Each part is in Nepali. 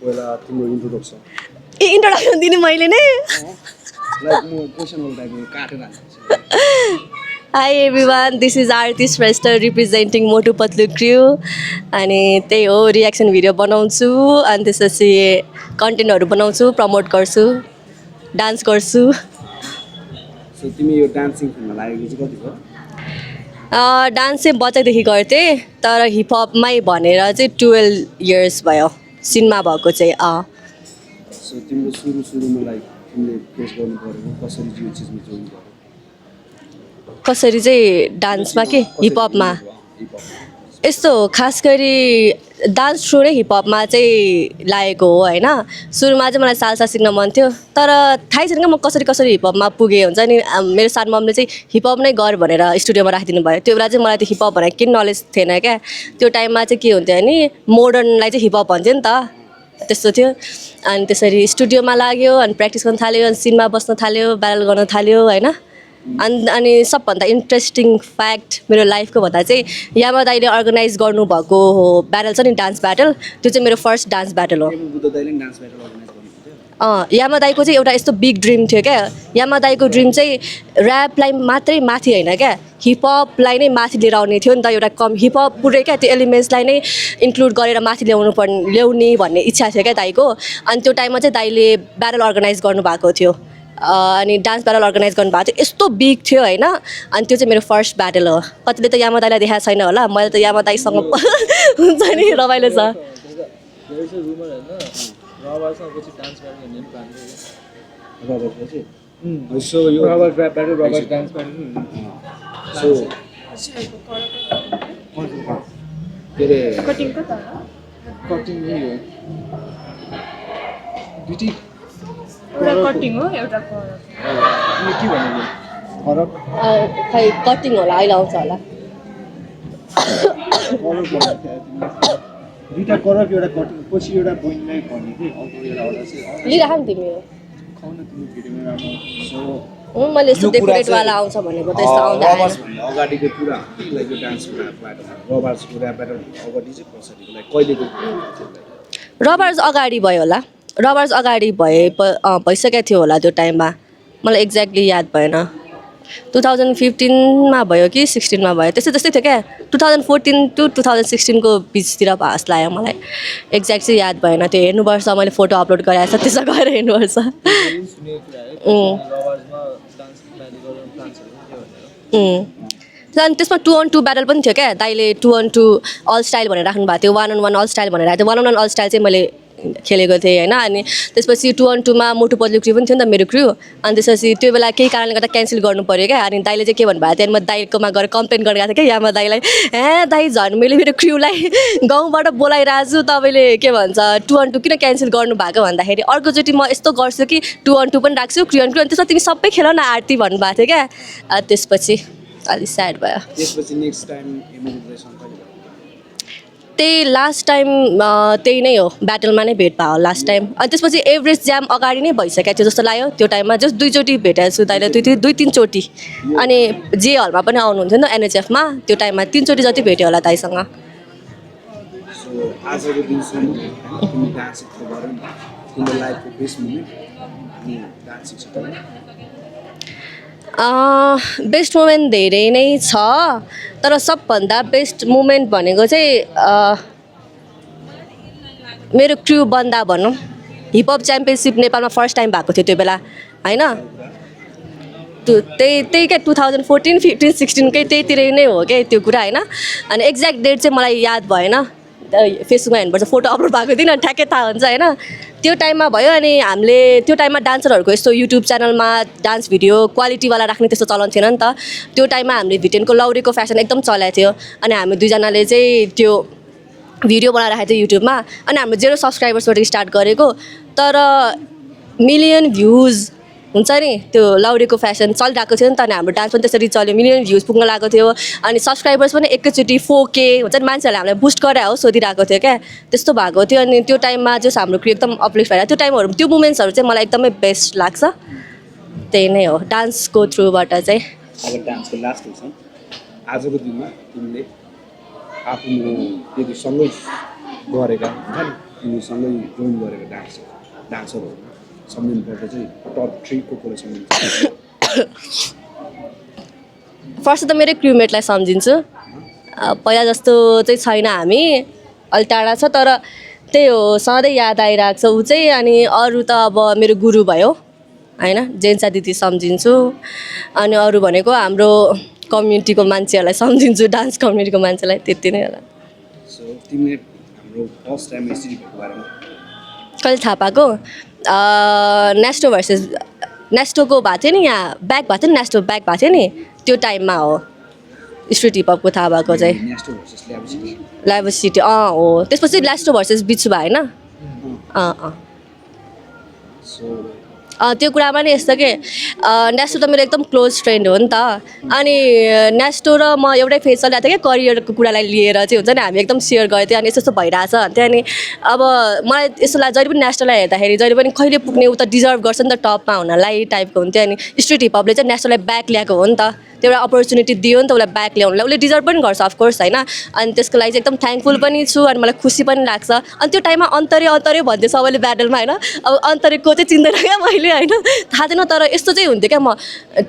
पहिला तिम्रो इन्ट्रोडक्सन इन्ट्रोडक्सन दिने मैले नै लाइक म क्वेशनहरु टाइपको काटेर हाल्छु Hi everyone, this is Arti Shrestha representing Motu Patlu crew अनि त्यही हो रियाक्सन भिडियो बनाउँछु अनि त्यसपछि कन्टेन्टहरु बनाउँछु प्रमोट गर्छु डान्स गर्छु सो तिमी यो डान्सिङ फिल्ममा लागेको चाहिँ कति भयो डान्स चाहिँ बच्चादेखि गर्थेँ तर हिपहपमै भनेर चाहिँ 12 इयर्स भयो सिनमा भएको चाहिँ सो तिम्रो सुरुमा लाइक तिमीले फेस गर्नु परेको कसरी यो चीजमा जोइन गर्यो कसरी चाहिँ डान्समा के हिपहपमा यस्तो खास गरी डान्स थ्रु नै हिपहपमा चाहिँ लागेको हो हैन सुरुमा चाहिँ मलाई सालसा सिक्न मन थियो तर थाहै छैन म कसरी हिपहपमा पुगे हुन्छ नि मेरो सानो मम्मीले चाहिँ हिपहप नै गर भनेर स्टुडियोमा राखिदिनु भयो त्यो बेला चाहिँ मलाई त्यो हिपहप भनेर केही नलेज थिएन क्या त्यो टाइममा चाहिँ के हुन्थ्यो नि मोडर्नलाई चाहिँ हिपहप भन्थ्यो नि त त्यस्तो थियो अनि त्यसरी स्टुडियोमा लाग्यो अनि प्र्याक्टिस गर्न थाल्यो अनि सिनमा बस्न थाल्यो ब्याटल गर्न थाल्यो हैन अनि सबभन्दा इन्ट्रेस्टिङ फ्याक्ट मेरो लाइफको भन्दा चाहिँ यामा दाइले अर्गनाइज गर्नुभएको हो ब्याटल छ नि डान्स ब्याटल त्यो चाहिँ मेरो फर्स्ट डान्स ब्याटल हो यामा दाइको चाहिँ एउटा यस्तो बिग ड्रिम थियो क्या यामा दाइको ड्रिम चाहिँ ऱ्यापलाई मात्रै माथि होइन क्या हिपहपलाई नै माथि लिएर आउने थियो नि त एउटा हिपहप पुरै क्या त्यो एलिमेन्ट्सलाई नै इन्क्लुड गरेर माथि ल्याउने भन्ने इच्छा थियो क्या दाइको अनि त्यो टाइममा चाहिँ दाइले ब्याटल अर्गनाइज गर्नुभएको थियो अनि डान्स ब्याटल अर्गनाइज गर्नुभएको थियो यस्तो बिग थियो हैन अनि त्यो चाहिँ मेरो फर्स्ट ब्याटल हो कतिले त यामा दाइलाई देखाएको छैन होला मैले त यामा दाइसँग हुन्छ नि रमाइलो छ सो यो rubber rap battle rubber dance battle so के रे कटिङ कता कटिङ यही हो दुईटी एउटा कटिङ हो एउटा के भनेको फरक खै कटिङ होला अहिले आउँछ होला दुईटा करक एउटा कटिङ पछि एउटा बोइनलाई भन्ने थिएँ अर्को एउटा होला चाहिँ लिइराख नि तिमी खाउन तिमी भिडियोमा राम्रो सो मैले यस्तो डेकोरेटवाला आउँछ भनेको त यस्तो आउँदा रबार्स भन्ने अगाडिको कुरा लाइक यो डान्सको ऱ्यापबाट रबार्सको ऱ्यापबाट अगाडि चाहिँ कसरी लाइक कहिलेको रबार्स अगाडि भयो होला रबार्स अगाडि भइसकेको थियो होला त्यो टाइममा मलाई एक्ज्याक्टली याद भएन 2015मा भयो कि 16मा भयो त्यस्तै थियो क्या 2014 टु 2016को बिचतिर भास लाग्यो मलाई एक्ज्याक्ट चाहिँ याद भएन त्यो हेर्नुपर्छ मैले फोटो अपलोड गराएको छ त्यसो गएर हेर्नुपर्छ अनि त्यसमा 2-on-2 ब्याटल पनि थियो क्या दाइले 2-on-2 अल स्टाइल भनेर राख्नु भएको थियो 1-on-1 अल स्टाइल भनेर राखेको थियो 1-on-1 अल स्टाइल चाहिँ मैले खेलेको थिएँ हैन अनि त्यसपछि 2-on-2मा मोटु पत्लु क्रू पनि थियो नि त मेरो क्रू अनि त्यसपछि त्यो बेला केही कारणले गर्दा क्यान्सल गर्नु पऱ्यो क्या अनि दाइले चाहिँ के भन्नुभएको थियो म दाइकोमा गएर कम्प्लेन गर्न गएको थिएँ क्या यामा दाइलाई दाइ झन् मैले मेरो क्रूलाई गाउँबाट बोलाइरहेको छु तपाईँले के भन्छ 2-on-2 किन क्यान्सल गर्नुभएको भन्दाखेरि अर्कोचोटि म यस्तो गर्छु कि 2-on-2 पनि राख्छु क्रू अनि त्यसमा तिमी सबै खेल न आरती भन्नुभएको थियो क्या त्यसपछि अलिक स्याड भयो त्यसपछि नेक्स्ट टाइम इमिग्रेसन त्यही लास्ट टाइम त्यही नै हो ब्याटलमा नै भेट भयो लास्ट टाइम अनि त्यसपछि एभरेस्ट ज्याम अगाडि नै भइसकेको थियो जस्तो लाग्यो त्यो टाइममा जस्ट 2 चोटि भेटेको छु दाइले 2-3 चोटि अनि जे हलमा पनि आउनुहुन्थ्यो नि त एनएचएफमा त्यो टाइममा 3 चोटि जति भेट्यो होला दाइसँग सो आजको दिनसम्म तिमी डान्स गरौ नि तिम्रो लाइफको बेस्ट मोमेन्ट अनि डान्स सिक्छ बेस्ट मोमेन्ट धेरै नै छ तर सबभन्दा बेस्ट मोमेन्ट भनेको चाहिँ मेरो क्रू बन्दा भनौँ हिपहप च्याम्पियनसिप नेपालमा फर्स्ट टाइम भएको थियो त्यो बेला हैन त्यही क्या 2014, 15, 16कै त्यहीतिर नै हो क्या त्यो कुरा हैन अनि एक्ज्याक्ट डेट चाहिँ मलाई याद भएन फेसबुकमा हेर्नुपर्छ फोटो अपलोड भएको दिन ठ्याक्कै थाहा हुन्छ हैन त्यो टाइममा भयो अनि हामीले त्यो टाइममा डान्सरहरूको यस्तो युट्युब च्यानलमा डान्स भिडियो क्वालिटीवाला राख्ने त्यस्तो चलन थिएन नि त त्यो टाइममा हामीले भिटेनको लौरीको फ्यासन एकदम चलाएको थियो अनि हामी दुईजनाले चाहिँ त्यो भिडियो बनाएर राखेको थियो युट्युबमा अनि हाम्रो 0 सब्सक्राइबर्सबाट स्टार्ट गरेको तर मिलियन भ्युज हुन्छ नि त्यो लौरीको फ्यासन चलिरहेको थियो नि त अनि हाम्रो डान्स पनि त्यसरी चल्यो मिलियन भ्युज पुग्न लागेको थियो अनि सब्सक्राइबर्स पनि एकैचोटि 4K हुन्छ नि मान्छेहरूले हामीलाई बुस्ट गरेर हो सोधिरहेको थियो क्या त्यस्तो भएको थियो अनि त्यो टाइममा चाहिँ हाम्रो क्रू एकदम अपलिफ्ट भएर त्यो टाइमहरू त्यो मोमेन्ट्सहरू चाहिँ मलाई एकदमै बेस्ट लाग्छ त्यही नै हो डान्सको थ्रुबाट चाहिँ अब डान्सको लास्ट क्वेसन आजको दिनमा तिमीले आफ्नो दिदीसँगै गरेका हुन्छ नि तिमीसँगै जोइन गरेको डान्सरहरू सम्झिनु पर्दा चाहिँ टप 3 को कोले सम्झिन्छ फर्स्ट त मेरो क्रुमेटलाई सम्झिन्छु पहिला जस्तो चाहिँ छैन हामी अलि टाढा छ तर त्यही हो सधैँ याद आइरहेको छ ऊ चाहिँ अनि अरू त अब मेरो गुरु भयो होइन जेन्सा दिदी सम्झिन्छु अनि अरू भनेको हाम्रो कम्युनिटीको मान्छेहरूलाई सम्झिन्छु डान्स कम्युनिटीको मान्छेलाई त्यति नै होला सो तिमीले हाम्रो फर्स्ट टाइम यसरी भएको बारेमा कहिले थाहा पाएको नेस्टो भर्सेस नेस्टोको भएको थियो नि यहाँ ब्याक भएको थियो नि नेस्टो ब्याक भएको थियो नि त्यो टाइममा हो स्ट्रिट हिपहपको थाहा भएको चाहिँ नेस्टो भर्सेस ल्याबसिटी लाइभ सिटी हो त्यसपछि लास्टो भर्सेस बिचु भयो होइन सो त्यो कुरामा नि यस्तो के नेस्टो त मेरो एकदम क्लोज फ्रेन्ड हो नि त अनि नेस्टो र म एउटै फेज चलिरहेको थियो क्या करियरको कुरालाई लिएर चाहिँ हुन्छ नि हामी एकदम सेयर गर्थ्यो अनि यस्तो यस्तो भइरहेछ त्यहाँदेखि अब मलाई यस्तो लाग्छ जहिले पनि नेस्टोलाई हेर्दाखेरि जहिले पनि कहिले पुग्ने ऊ त डिजर्भ गर्छ नि त टपमा हुनलाई टाइपको हुन्थ्यो अनि स्ट्रिट हिपहपले चाहिँ नेस्टोलाई ब्याक ल्याएको हो नि त त्यो एउटा अपर्च्युनिटी दियो नि त उसलाई ब्याक ल्याउनुलाई उसले डिजर्भ पनि गर्छ अफकोर्स होइन अनि त्यसको लागि चाहिँ एकदम थ्याङ्कफुल पनि छु अनि मलाई खुसी पनि लाग्छ अनि त्यो टाइममा अन्तरे भन्थ्यो सबैले ब्याटलमा होइन अब अन्तरेको चाहिँ चिन्दैन क्या मैले होइन थाहा थिएन तर यस्तो चाहिँ हुन्थ्यो क्या म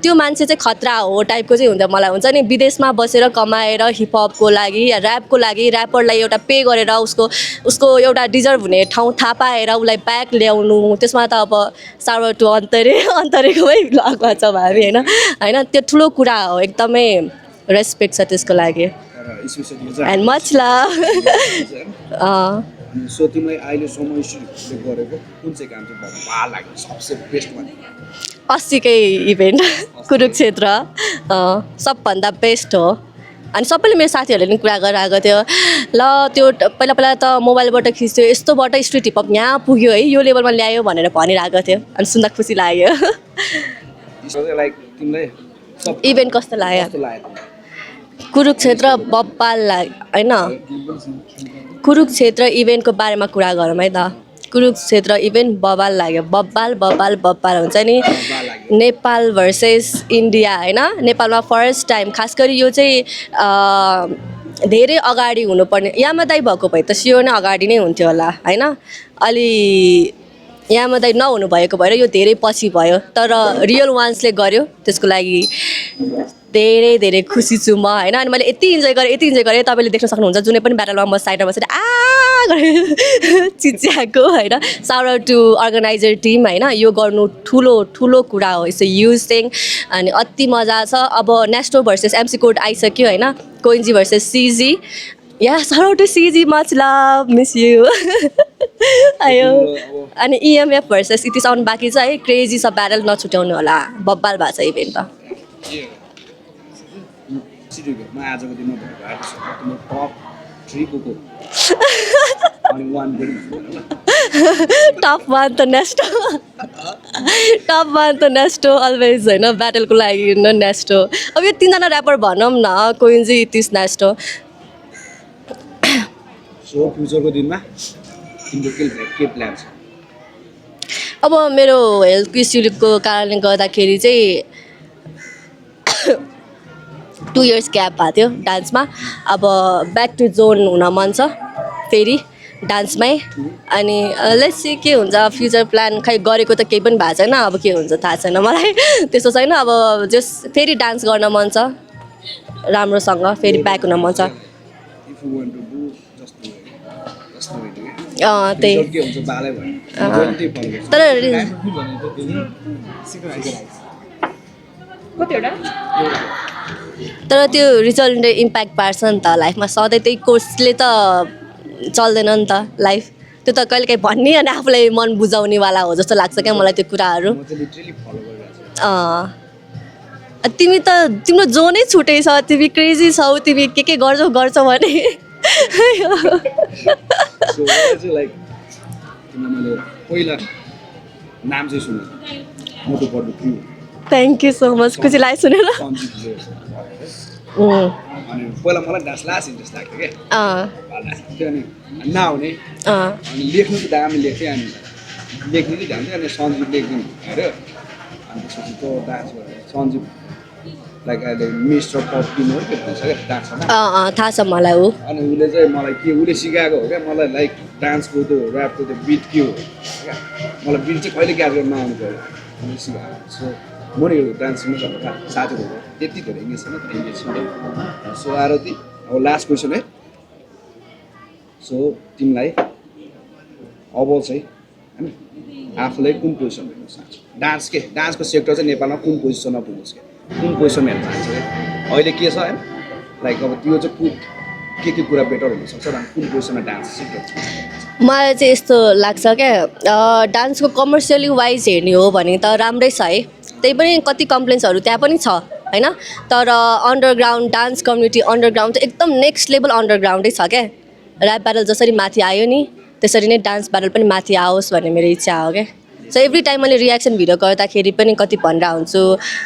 त्यो मान्छे चाहिँ खतरा हो टाइपको चाहिँ हुन्थ्यो मलाई हुन्छ नि विदेशमा बसेर कमाएर हिपहपको लागि ऱ्यापको लागि ऱ्यापरलाई एउटा पे गरेर उसको एउटा डिजर्भ हुने ठाउँ थाहा पाएर उसलाई ब्याक ल्याउनु त्यसमा त अब सार्वर टु अन्तरेकोमै लगमा छ हामी होइन त्यो ठुलो कुरा हो एकदमै रेस्पेक्ट छ त्यसको लागि तर स्पेसली चाहिँ एन्ड मच लभ सो तिमीलाई अहिलेसम्म स्ट्रिटले गरेको कुन चाहिँ काम चाहिँ भा लाग्यो सबसे बेस्ट भने अस्तिकै इभेन्ट कुरुक्षेत्र सबभन्दा बेस्ट हो अनि सबैले मेरो साथीहरूले पनि कुरा गरिरहेको थियो ल त्यो पहिला पहिला त मोबाइलबाट खिच्थ्यो यस्तोबाट स्ट्रिट हिपहप यहाँ पुग्यो है यो लेभलमा ल्यायो भनेर भनिरहेको थियो अनि सुन्दा खुसी लाग्यो लाइक तिमीलाई सब इभेन्ट कस्तो लाग्यो कस्तो लाग्यो कुरुक्षेत्र बब्बाल लाग्यो होइन कुरुक्षेत्र इभेन्टको बारेमा कुरा गरौँ है त कुरुक्षेत्र इभेन्ट बब्बाल लाग्यो बब्बाल हुन्छ नि नेपाल भर्सेस इन्डिया होइन नेपालमा फर्स्ट टाइम खास गरी यो चाहिँ धेरै अगाडि हुनुपर्ने यामदाई भएको भए त सियो नै अगाडि नै हुन्थ्यो होला होइन अलि यामदाई नहुनु भएको भएर यो धेरै पछि भयो तर रियल वान्सले गर्यो त्यसको लागि धेरै धेरै खुसी छु म होइन अनि मैले यति इन्जोय गरेँ तपाईँले देख्न सक्नुहुन्छ जुनै पनि ब्याटलमा म साइडमा बसेर गरेर चिच्याएको होइन shout out to organiser team होइन यो गर्नु ठुलो कुरा हो इट्स अ ह्युज थिङ अनि अति मजा छ अब नेस्टो भर्सेस एमसी कोड आइसक्यो होइन कोइन्जी भर्सेस सिजी या shout out to CG much love miss you आयो अनि इएमएफ भर्सेस इतिस आउनु बाँकी छ है क्रेजी छ ब्याटल नछुट्याउनु होला बब्बाल भएको छ इभेन्ट त सिटिमा आजको दिनमा भएको आर्टिस्टहरू टप 3 को अनि 1 पनि टप वान त नेस्टो अलवेज होइन ब्याटलको लागि नेस्टो अब यो 3जना ऱ्यापर भनौँ न कोइन्जी इतिस नेस्टो सो फ्युचरको दिनमा तिम्रो के प्लान छ अब मेरो हेल्थ इस्युको कारणले गर्दाखेरि चाहिँ 2 इयर्स ग्याप भएको थियो डान्समा अब ब्याक टु जोन हुन मन छ फेरि डान्समै अनि लेट्स सी के हुन्छ फ्युचर प्लान खै गरेको त केही पनि भएको छैन अब के हुन्छ थाहा छैन मलाई त्यस्तो छैन अब जस्ट फेरि डान्स गर्न मन छ राम्रोसँग फेरि ब्याक हुन मन छ त्यही तर तर त्यो रिजल्टले इम्प्याक्ट पार्छ नि त लाइफमा सधैँ त्यही कोर्सले त चल्दैन नि त लाइफ त्यो त कहिलेकाहीँ भन्ने अनि आफूलाई मन बुझाउनेवाला हो जस्तो लाग्छ क्या मलाई त्यो कुराहरू तिमी त तिम्रो जोनै छुट्टै छ तिमी क्रेजी छौ तिमी के गर्छौ भने थ्याङ्क यू सो मच खुसी लाग्यो सुनेर अनि पहिला मलाई डान्स लास्ट इन्ट्रेस्ट लाग्थ्यो क्या अनि नआउने अनि लेख्नु त दामी लेख्थेँ अनि लेख्नु चाहिँ जान्थ्यो अनि सञ्जीव लेख्दिनु हेऱ्यो अनि त्यसपछि त्यो डान्स गरेर सञ्जीव लाइक अहिले मिस्टर पप्पिन हो के भन्छ क्या डान्समा थाहा छ मलाई ऊ अनि उसले चाहिँ मलाई उसले सिकाएको हो क्या मलाई लाइक डान्सको त्यो ऱ्यापको त्यो बिट के हो क्या मलाई बिट चाहिँ कहिले क्याच गर्न नआउनु पऱ्यो अनि सिकाएको सो म नि डान्स सिक्नु साथीहरू त्यति धेरै इङ्ग्लिस छैन तर इङ्ग्लिस छ सो आरती अब लास्ट क्वेसन है सो तिमीलाई अब चाहिँ होइन आफूलाई कुन पोजिसन हेर्न चाहन्छौ डान्सको सेक्टर चाहिँ नेपालमा कुन पोजिसनमा पुग्नुहोस् क्या कुन पोजिसन हेर्न चाहन्छ क्या अहिले के छ होइन लाइक अब त्यो चाहिँ के कुरा बेटर हुनसक्छ र कुन पोजिसनमा डान्स सेक्टर मलाई चाहिँ यस्तो लाग्छ क्या डान्सको कमर्सियली वाइज हेर्ने हो भने त राम्रै छ है त्यही पनि कति कम्प्लेन्ट्सहरू त्यहाँ पनि छ होइन तर अन्डरग्राउन्ड डान्स कम्युनिटी अन्डरग्राउन्ड चाहिँ एकदम नेक्स्ट लेभल अन्डरग्राउन्डै छ क्या ऱ्याप ब्याटल जसरी माथि आयो नि त्यसरी नै डान्स ब्याटल पनि माथि आओस् भन्ने मेरो इच्छा हो क्या सो एभ्री टाइम मैले रियाक्सन भिडियो गर्दाखेरि पनि कति भनेर हुन्छु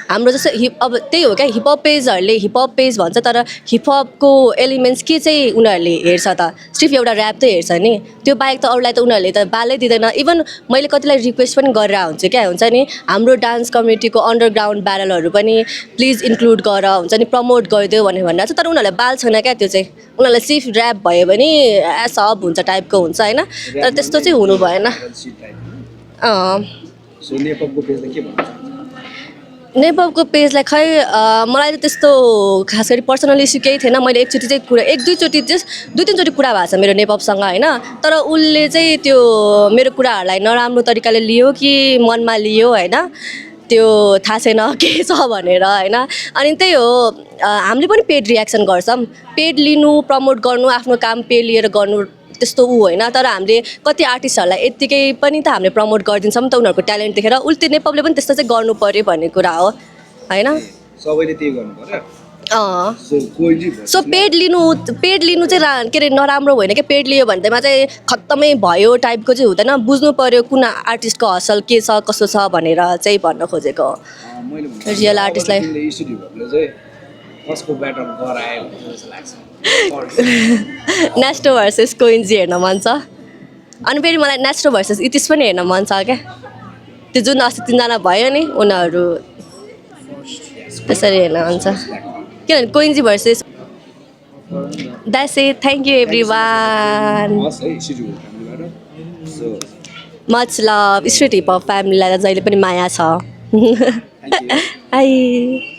हाम्रो जस्तो अब त्यही हो क्या हिपहप पेजहरूले हिपहप पेज भन्छ तर हिपहपको एलिमेन्ट्स के चाहिँ उनीहरूले हेर्छ त सिर्फ एउटा ऱ्याप त हेर्छ नि त्यो बाहेक त अरूलाई त उनीहरूले त बालै दिँदैन इभन मैले कतिलाई रिक्वेस्ट पनि गरेर हुन्छु क्या हुन्छ नि हाम्रो डान्स कम्युनिटीको अन्डरग्राउन्ड ब्याटलहरू पनि प्लिज इन्क्लुड गर हुन्छ नि प्रमोट गरिदियो भनेर भनिरहेको छ तर उनीहरूलाई बाल छैन क्या त्यो चाहिँ उनीहरूलाई सिर्फ ऱ्याप भयो भने सब हुन्छ टाइपको हुन्छ होइन तर त्यस्तो चाहिँ हुनु भएन सो नेपालको पेजलाई के भन्न चाहन्छ नेपालको पेजलाई खै मलाई त त्यस्तो खास गरी पर्सनल इस्यु केही थिएन मैले एकचोटि चाहिँ कुरा एक दुईचोटि जस्ट दुई तिनचोटि कुरा भएको छ मेरो नेपालसँग होइन तर उसले चाहिँ त्यो मेरो कुराहरूलाई नराम्रो तरिकाले लियो कि मनमा लियो होइन त्यो थाहा छैन के छ भनेर होइन अनि त्यही हो हामीले पनि पेड रियाक्सन गर्छौँ पेड लिनु प्रमोट गर्नु आफ्नो काम पेड लिएर गर्नु त्यस्तो ऊ होइन तर हामीले कति आर्टिस्टहरूलाई यत्तिकै पनि त हामीले प्रमोट गरिदिन्छौँ त उनीहरूको ट्यालेन्ट देखेर उल्टी नेपालले पनि त्यस्तो चाहिँ गर्नु पऱ्यो भन्ने कुरा हो होइन सबैले त्यही गर्नु पर्यो सो पेड लिनु चाहिँ के अरे नराम्रो होइन क्या पेड लियो भनेमा चाहिँ खत्तमै भयो टाइपको चाहिँ हुँदैन बुझ्नु पऱ्यो कुन आर्टिस्टको हसल के छ कस्तो छ भनेर चाहिँ भन्न खोजेको रियल आर्टिस्टलाई कसको ब्याटल गरायो जस्तो लाग्छ नेस्टो भर्सेस कोइन्जी हेर्न मन छ अनि फेरि मलाई नेस्टो भर्सेस इतिस पनि हेर्न मन छ क्या त्यो जुन अस्ति तिनजना भयो नि उनीहरू त्यसरी हेर्न मन छ किनभने Koinji versus that's it thank you every one much love street hip hop फ्यामिलीलाई त जहिले पनि माया छ हाई